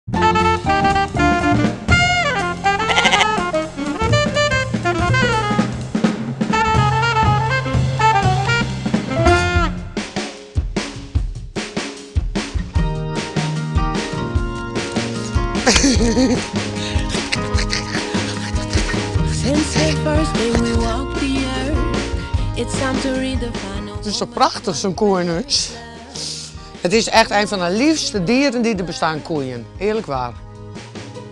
It is toch prachtich, zo'n koe yn hûs. It is echt een fan de leafste dieren dy't der bestean, koeien. Earlik waar.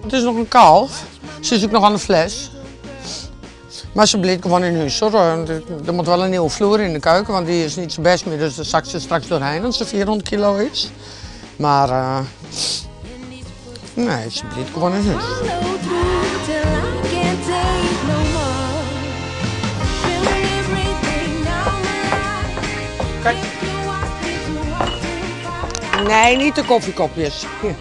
It is noch in kalf. Se is ek noch oan de fles. Mar se bliuwt gewoan yn hûs hoor. Der moat wol in nieuwe vloer yn de keuken, want dy is net sa bêst mear, dus dêr sakt se straks doorheen as se 400 kilo is. Mar uh, nee, se bliuwt gewoan yn hûs. Kijk. Nee, niet de koffiekopjes. Hier.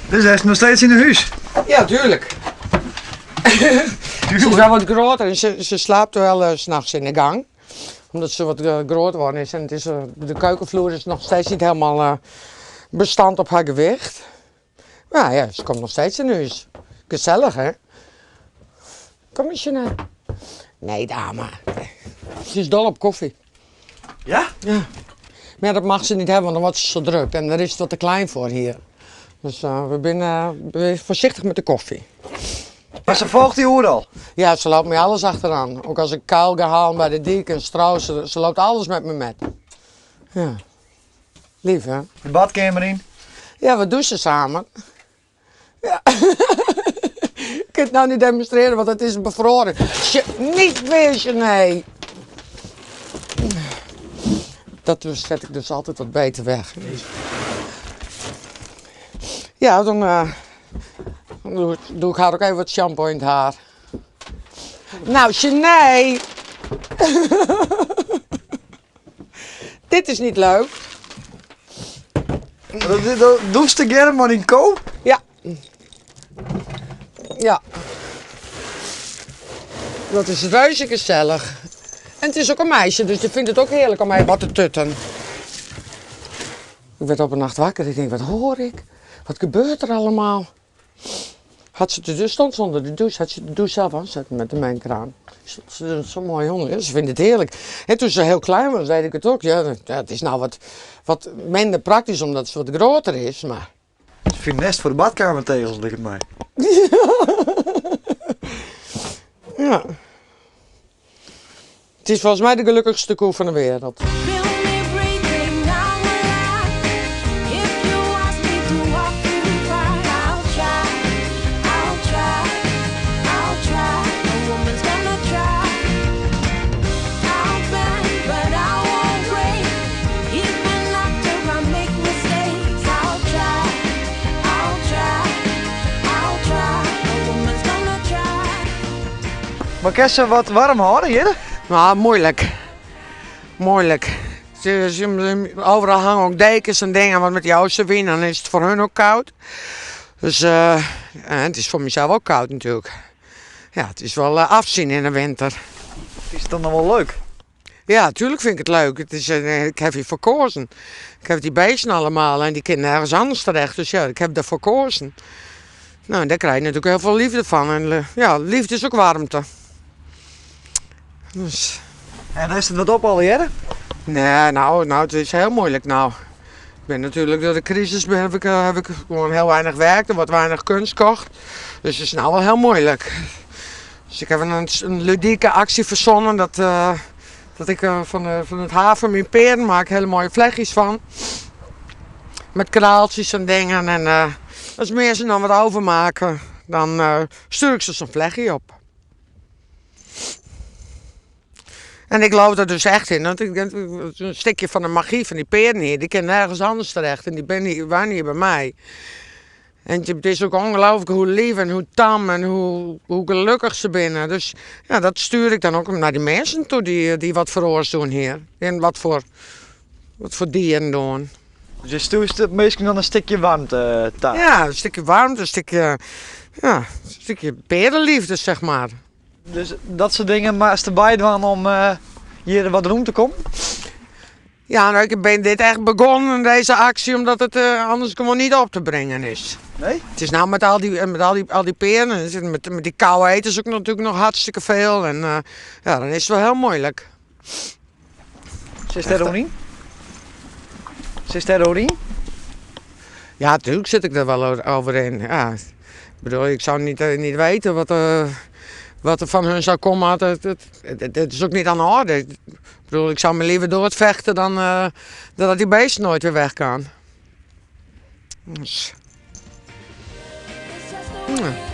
Dus hy is noch steeds yn 'e hûs? Ja, tuurlijk. Se is wel wat groter en se slaapt wel 's nachts in de gang. Omdat ze wat groter geworden is en het is, de keukenvloer is nog steeds niet helemaal bestand op haar gewicht. Maar ja, ze komt nog steeds in huis. Gezellig, hè? Kom eens, Jeanette. Nee, dame. Ze is dol op koffie. Ja? Ja. Maar ja, dat mag ze niet hebben, want dan wordt ze zo druk. En daar is het wat te klein voor hier. Dus we zijn voorzichtig met de koffie. Mar se folget dy oeral? Ja, ze loopt me alles achteraan. Ook als ik kuil ga halen bij de dyk en stro, ze loopt alles met me met. Ja. Lief, hè? De badkeamer yn? Ja, we douchen samen. Ja. Ik kin it no net demonstrearje, want it is befroaren. Niet weer, nee. Dat zet ik dus altijd wat beter weg. Ja, dan doe ik haar ook even wat shampoo in het haar. Nou, Sinead. Dit is niet leuk. Dat doest tegearre mei dyn ko? Ja. Ja. Dat is reuze gezellig. En het is ook een meisje, dus die vindt het ook heerlijk om even wat te tutten. Ik werd op een nacht wakker. Ik denk, wat hoor ik? Wat gebeurt er allemaal? Had ze de douche, stond ze onder de douche, had ze de douche zelf aanzetten met de mengkraan. Stond ze er zo mooi onder. Ze vindt het heerlijk. En toen ze heel klein was, deed ik het ook. Ja, het is nou wat minder praktisch omdat ze wat groter is, maar... Het is funest voor de badkamertegels, liket my. Ja. Het is volgens mij de gelukkigste koe van de wereld. Mar kinst se wat waarm hâlde hjir? Nou, moeilijk. Moeilijk. Overal hangen ook dekens en dingen, want met die oostenwind dan is het voor hun ook koud. Dus en het is voor mezelf ook koud natuurlijk. Ja, het is wel afzien in de winter. Is het dan nog wel leuk? Ja, tuurlijk vind ik het leuk. Het is, ik heb hiervoor gekozen. Ik heb die beesten allemaal en die kunnen nergens anders terecht. Dus ja, ik heb daarvoor gekozen. Nou, en daar krijg je natuurlijk heel veel liefde van. En ja, liefde is ook warmte. Dus. En is het wat op allegearre? Nee, nou, het is heel moeilijk nou. Ik ben natuurlijk door de crisis ben, heb ik, heb ik gewoon heel weinig werk. Er wordt weinig kunst gekocht. Dus het is nou wel heel moeilijk. Dus ik heb een ludieke actie verzonnen dat ik van het haver mijn peren maak hele mooie vlechtjes van. Met kraaltjes en dingen. En als mensen dan wat overmaken, dan stuur ik ze zo'n vlechtje op. En ik geloof er dus echt in. Want ik denk, een stukje van de magie van die peren hier, die kan nergens anders terecht. En die ben hier, waren hier bij mij. En het is ook ongelooflijk hoe lief en hoe tam en hoe gelukkig ze binnen. Dus ja, dat stuur ik dan ook naar die mensen toe die wat voor oors doen hier. En wat voor dieren doen. Dus je stuurt het meestal dan een stukje warmte daar? Ja, een stukje warmte, een stukje, ja, een stukje perenliefde, zeg maar. Dus dat soort dingen, maar is erbij dan om hier wat rond te komen? Ja, no, ik bin dit echt begonnen, deze actie, omdat het anders gewoon niet op te brengen is. Nee? Het is nou met al die, met al die, al die peren, met die koude eten is ook natuurlijk nog hartstikke veel. En ja, dan is het wel heel moeilijk. Sitst dêr oer yn? Sitst dêr oer yn? Ja, natuurlijk zit ik er wel over in. Ja. Ik bedoel, ik zou niet weten wat er van hun zou komen. Het is ook niet aan de orde. Ik bedoel, ik zou me liever doodvechten dan dat die beest nooit weer weg kan. Dus. Ja.